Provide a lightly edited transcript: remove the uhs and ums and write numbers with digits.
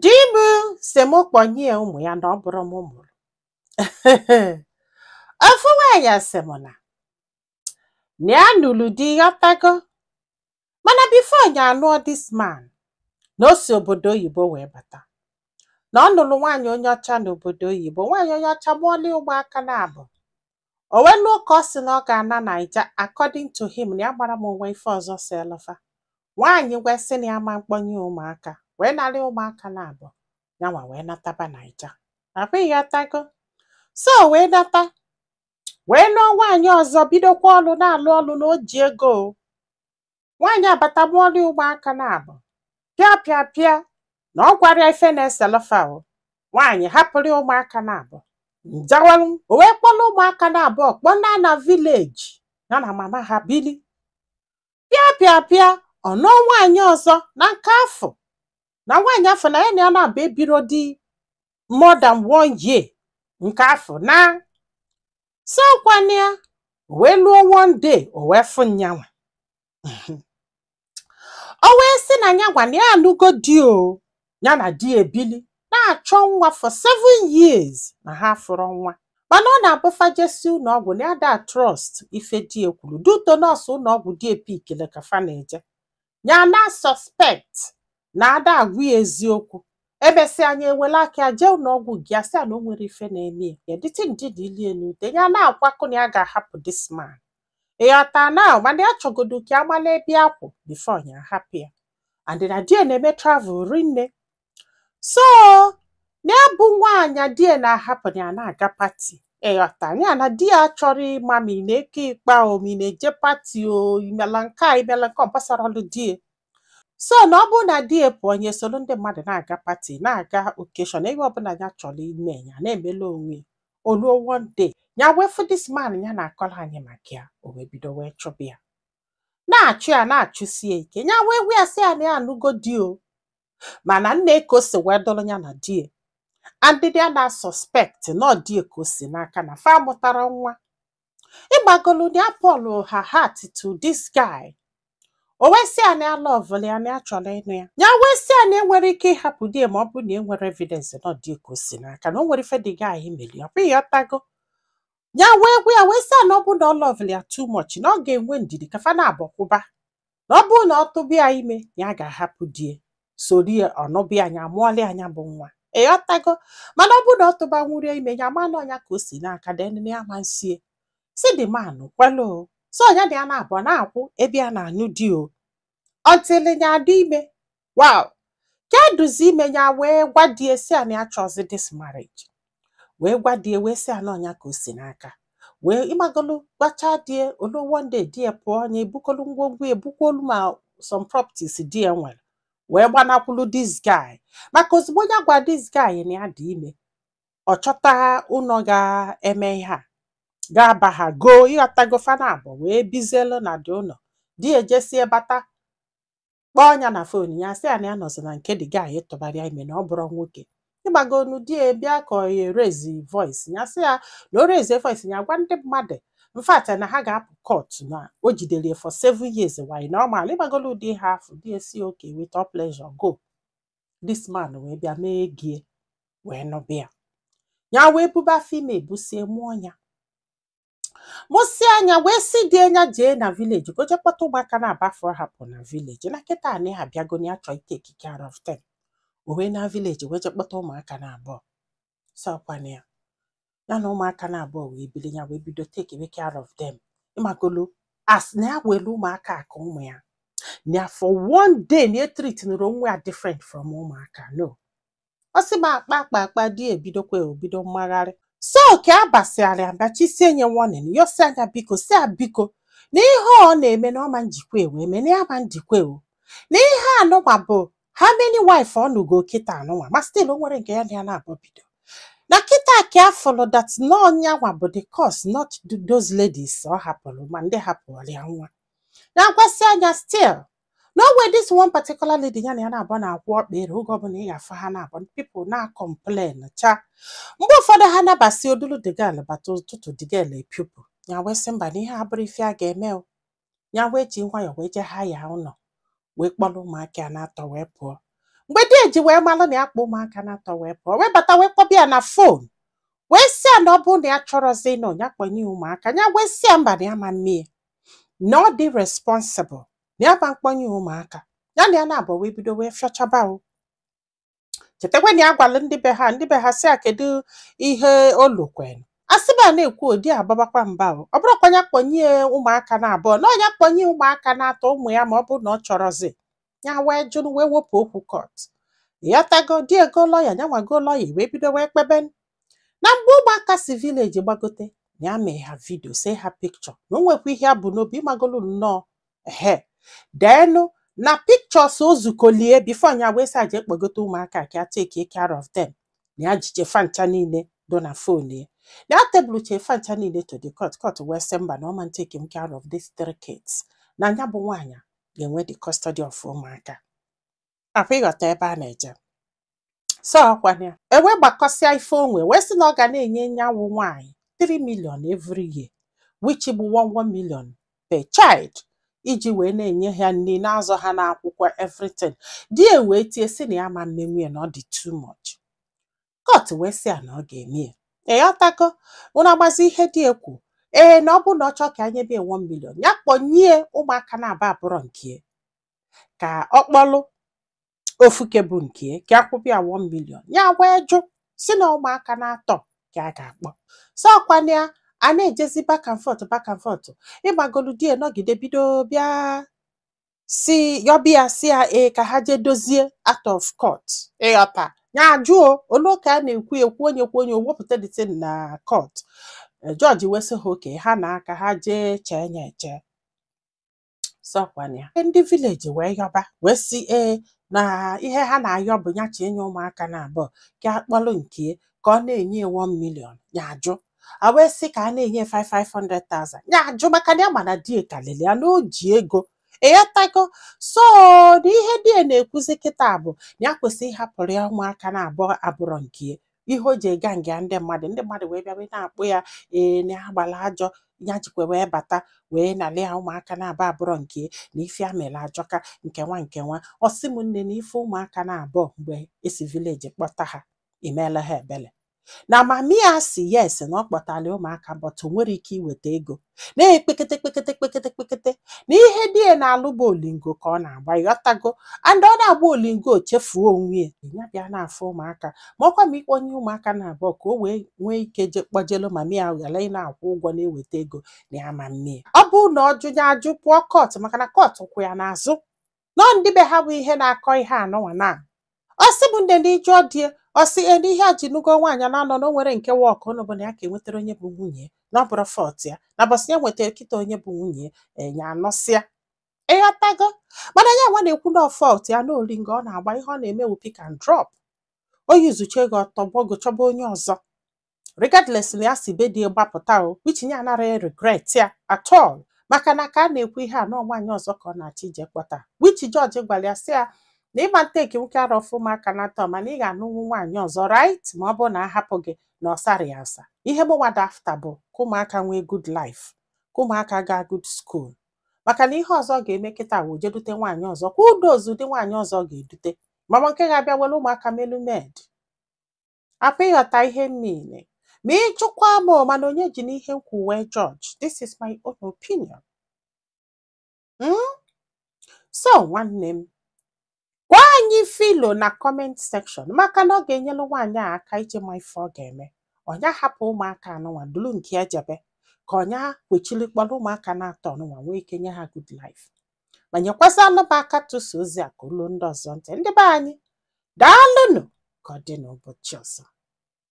Di m sị m kpọnye ụmụ ya na ọ bụrụ m mụrụ. Ofu nwaanyị sị m na na ya nụrụ di, ghọtago, mana before ya anụọ this man, na o si obodo oyibo wee bata, na ọ nụrụ nwaanyị onye ọcha n'obodo oyibo. Nwaanyị onye ọcha mụọla ụmụaka na abụ. O wee lụọ ka ọ sị na ọ ga-ana Naija. According to him, na ya gbara m onwe ife ọzọ si elụfa nwaanyị wee sị na ya ma mkpọnye ụmụaka, wee narị ụmụaka na abụ yanwa wee nataba Naija. Akwa ịghọtago? So wee nata, wee nụọ nwaanyị ọzọ, bidokwa ọlụ, na-alụ ọlụ, na o ji ego o. Nwaanyị abata, mụọla ụmụaka na abụ, pịa pịa pịa, na ọ gwara ya ife na-eselụfa o. Nwaanyị hapụrụ ya ụmụaka na abụ njawalụ. O wee kpọrọ ụmụaka na abụọ kpọna na village ya na mama ha bili. Pịa pịa pịa, ọ nụọ nwaanyị ọzọ na nke afọ, na nwaanyị afọ na ya na ya na-abụ ebiro di more than one year nke afọ na so kwana ya. O wee lụọ. One day o wee fụ nyanwa, o wee sị na ya gwa na ya anụgo di o, ya na di ebili na-achọ nwa for 7 years, na ha fụrụ nwa, mana ọ na-abụfa jesi ụlọ ọgwụ, na ya da trust ife di ekwuru duto nọọsụ ụlọ ọgwụ di epikele ka fa na-eje, ya na suspect na ada agwa ya eziokwu. Emesịa, anya ewele aka ya jee ụlọ ọgwụ gị, asị ya na o nwere ife na-eme ya. Ya dịtị ndịda ilie n'ute, ya na-akwakọ na ya ga-ahapụ this man, ịghọta? Na mana ya chọgodo ka amala ebe akwụ before ya ahapụ ya, and na di ya na-eme travel rinne. So na ya bụ nwaanyị di ya na-ahapụ na ya na-aga party, ịghọta? Ya na di ya chọrọ ịma ma ị na-eke ịkpa o, ma ị na-eje party o, imela nke a, imela nke ọ gbasaralụ di ya. So na ọ bụrụ na di ya pụọ, ya esoro ndị mmadụ na-aga party, na-aga occasion, ebe ọbụla ya chọrọ ime, ya na-emela onwe ya. O ruo one day, ya wee fụ this man ya na-akọrọ anyị maka ya. O wee bido wee chụba ya, na-achụ ya, na-achụsie ike. Ya wee gwa ya sị ya na ya anụgo di o, mana nna ka o si wee dọrọ ya na di ya, and ya na suspect na ọ di ya ka o si n'aka na fa mụtara nwa. Ịgbagolu na ya pour her heart to this guy. O wee sị ya na ya loveụrụ ya, na ya chọrọ ịnụ ya. Ya wee sị ya na enwere ike ịhapụ di ya ma ọ bụrụ na e nwere evidence na ọ di ya ka o si n'aka, na o nwere ife dị guy meri ọ bụ, ịghọtago? Ya wee gwa ya, wee sị ya na ọ bụrụ na ọ loveụrụ ya too much, na ọ ga-enwe ndidi ka fa na-abọkwụba, na ọ bụrụ na ọ tụba ya ime, ya ga-ahapụ di ya, soro ya ọnụbịa anya, mụọla anya bụ nwa, ịghọtago? Mana ọ bụrụ na ọ tụba nwurie ime, ya ma na ọnya ka o si n'aka, then na ya ma nsie si the man kwelu o. So ya na ya na-abụọ na-akwụ ebe a na-anụ di o until ya adị ime. Wow, ka eduzi ime, ya wee gwa di ya si ya na ya chọzi this marriage. Wee gwa di ya, wee sị ya na ọnya ka o si n'aka. Wee ịmagolu gbacha di ya olu. One day di ya pụọ, ya ebukolu ngwongwo, ebukwolu ma some properties di ya nwere, wee gbanakwulu this guy, maka ozugbo ya gwa this guy na ya dị ime, ọ chọta ụlọ ga-eme ihe a ga-aba ha go, ịghọtago? Fana abụọ wee bizielu na dị ụlọ. Di ya ejesie bata, kpọọ ya na phone, ya sị ya na ya nọzi na nke the guy tụbara ya ime, na ọ bụrụ nwoke. Ịgbagonu, di ya bịa ka ọ ya raise voice. Ya sị ya na o raise voice, ya gwa ndị mmadụ in fact na ha ga-apụ court, na o jidere ya for 7 years wanyị na ọ maala. Ịgbagolu ụdị ha afụ, di ya si okay, with all pleasure, go. This man wee bịa mee gie, wee nụbịa ya, wee buba afọ ime, ebusie, mụọ ya, mụsịa anya. Wee sị di ya jee na village ka o jee kpọta ụmụaka na-aba afọ hapụ na village, na kịta na ya abịago, na ya chọọ itake care of them. O wee na village wee jee kpọta ụmụaka na abụọ. Sọkwana ya, ya na ụmụaka na abụọ wee bili. Ya wee bido take care of them, ịmagolo, as na ya were ụmụaka ka ụmụ ya, na for one day na etreat nụrụ onwe ya different from ụmụaka. No, ọ sị m akpa akpa akpa, di ebidokwa obido mmagharị. So ka a basịara ya bachisie nye warning, yọsi anya biko, si a biko, na ihe ọ na-eme na ọma njikwa ewe eme na ya ma njikwa o, na ihe anụnwa bụ how many wife ọ nụgo kịta anụnwa, ma still o nwere nke ya na ya na-abụ bido na kịta ka afọlụ that n'ọnyanwa bụ the cause, not those ladies ọ hapụrụ, ma ndị hapụrụ ya nwa. Na agwasị anya still na o nwere this one particular lady ya na ya na-abụ na-akwụ ọkpa ere. Oge ọbụla ị ga-afụ ha na-abụ, people na-complain cha. Mgbe ụfọdụ ha nabasị odulu the girl bata ụtụtụ, the girl epiopụ ya. Wee sị mba, na ihe abụrụ ife a ga-eme o. Ya wee ji nwayọọ wee jee ha ya ụlọ, wee kpọrọ ụmụaka ya na-atọ wee pụọ. Mgbe di eji wee malụ na ya kpọ ụmụaka na-atọ wee pụọ, wee bata, wee kpọbịa na phone, wee sị ya na ọ bụrụ na ya chọrọzi ịnọ, ya kpọnye ụmụaka. Ya wee sị ya mba, na ya ma mmie, na ọ dị responsible, na ya ma mkpọnye ụmụaka ya. Na ya na-abụ wee bido wee fịọchaba. O chetakwa na ya gwalụ ndị be ha, ndị be ha sị ya kedu ihe olukwen asịba na-ekwu odi agbabakwa mba. O ọ bụrụkwa ya kpọnye ụmụaka na abụọ, na ọnya kpọnye ụmụaka na-atọ ụmụ ya, ma ọ bụrụ na ọ chọrọzi. Ya wee jụrụ, wee wepụ okwu court ya. Tago di ego lawyer, ya nwago lawyer, wee bido wee kpebe na mgbe ụmụaka si village gbagote, na ya mee ha video, see ha picture, na o nwekwa ihe a bụ n'obi ịmagolu nnọọ ehe denu na pictures o zukolie before ya wee sị aja ekpogote ụmụaka ka ya take care of them, na ya jiche fancha niile do na phone ya, na ya tebụl che fancha niile to the court. Court wee sị mba, na ọ ma take him care of these three kids, na ya bụ nwaanyị ga-enwe the custody of ụmụaka. Akwa ịghọta ebe a na-eje? So ọkwana ya ewee gbakọsịa ife onwe, wee sị na ọ ga na-enye nyanwụ nwaanyị 3 million every year, which bụ 1 million per child, iji wee na-enye ha nri, na-azụ ha n'akwụkwọ, everything. Di ya wee tie sị na ya ma mmenwu ya, na ọ dị too much. Court wee sị ya na ọ ga-eme ya. Ịghọtago? Unu agbazi ihe dị ekwu? Ee, na ọ bụrụ na ọ chọọ ka anyị bịa 1 million, ya kpọnyie ụmụaka na-aba abụrọ nke ka ọ kpọlụ ofuke bụ nke ka akwụbịa 1 million. Ya wee jụ si na ụmụaka na-atọ ka a ga-akpọ. So ọkwana ya a na-ejezi back and forth, back and forth. Ịgbagolu di nọgide bido bịa si yọbịa, si ya ee, ka ha jee dozie out of court. Ịghọta? Ya ajụọ olu ka a na-ekwu ekwu, onye kwu onye wepụta the thing na court. Jọji wee sị ha oke ha na aka ha jee chee ya eche. Sọkwana ya ndị village wee yọba, wee sị ee, na ihe ha na-ayọ bụ ya chee nye ụmụaka na abụọ ka akpọlụ nke ka ọ na-enye 1 million. Ya ajụ. A wee sị ka a na-enye 500,000. Ya ajụ, maka na ya ma na di kalili ya na o ji ego. Ịghọtago? So na ihe di na-ekwuzi kịta bụ na ya kwesịrị ịhapụrụ ya ụmụaka na abụọ abụrọ nke ihe o ji ega nga ndị mmadụ. Ndị mmadụ wee bịa wee na-akpụ ya ee, na ya gbara ajọ, ya jikwa wee bata wee nalị ya ụmụaka na-abụ abụrọ nke na ife ya mere ajọka nke nwa nke nwa. Ọ sị m nne, na ife ụmụaka na-abụọ mgbe esi village kpọta ha, emeela ha ebele. Na mami ya si yes, na ọ kpọtara ụmụaka, but o nwere ike iweta ego na-ekpekete kpekete kpekete kpekete, na ihe di ya na-alụ bụ olingo ka ọ na-agba. Ịghọtago? And ọ na-agba olingo, o chefuo onwe ya. Ya bịa na-afụ ụmụaka, ma ọkwa ma ịkpọnye ụmụaka na abụọ ka o wee nwee ike je kpọjelu mami ya, ghara ị na-akwụ ụgwọ na-eweta ego, na ya ma mmie. Ọ bụrụ na ọ jụ ya ajụ pụọ court, maka na court kwụ ya n'azụ nọ. Ndị be ha bụ ihe na-akọ ihe anụnwa na ọ sị bụ ndị jụọ die, ọ sị e n'ihe a ji nugo nwaanyị na-anọ na o nwere nke work ụnụ bụ na ya ka enwetara onye bụ nwunye, na ọ bụrụ fault ya, na bọsị ya nwetara kịta onye bụ nwunye ya anọsịa. Ịghọtago? Mana ya nwa na-ekwu na fault ya na olingo ọ na-agba, ihe ọ na-eme wụ pick and drop. O yuzucha ego, ọtọgbọgo chọba onye ọzọ, regardless na ya si be di gbapụta o, which ya anara regret ya at all, maka na ka a na-ekwu ihe a na nwaanyị ọzọ ka ọ na-achọ ije kpọta, which judge gwara ya sị ya na ịma nteki nwoke arọ ọfụma aka na atọ, mana ị ga-anụnwu nwaanyị ọzọ, right? Ma ọ bụrụ na ahapụ gị na ọ sara ya asa. Ihe mụnwa after bụ ka ụmụaka nwee good life, ka ụmụaka gaa good school, maka na ihe ọzọ ga-eme kịta wụ jedute nwaanyị ọzọ kwa udozu ụdị nwaanyị ọzọ ga-edute mama nke ga-abịa were ụmụaka melu med akwa. Ịghọta ihe niile ma ịjụkwa m o, mana onye ji n'ihe nkwu wee judge. This is my own opinion. So nwanne m, gwa anyị filo na comment section, maka na ọ ga-enyelu nwaanyị a aka iji ma ife ọ ga-eme. Ọnya hapụ ụmụaka anụnwa duru nke ya jebe, ka ọnya kwechili kpọrọ ụmụaka na-atọ ọnụnwa nwee ike nye ha good life, ma nyekwazalụ m aka tụsa ozi a ka olu ndị ọzọ ntị. Ndị be anyị, daalụnụ. Ka ọ dị n'ụbọchị ọzọ.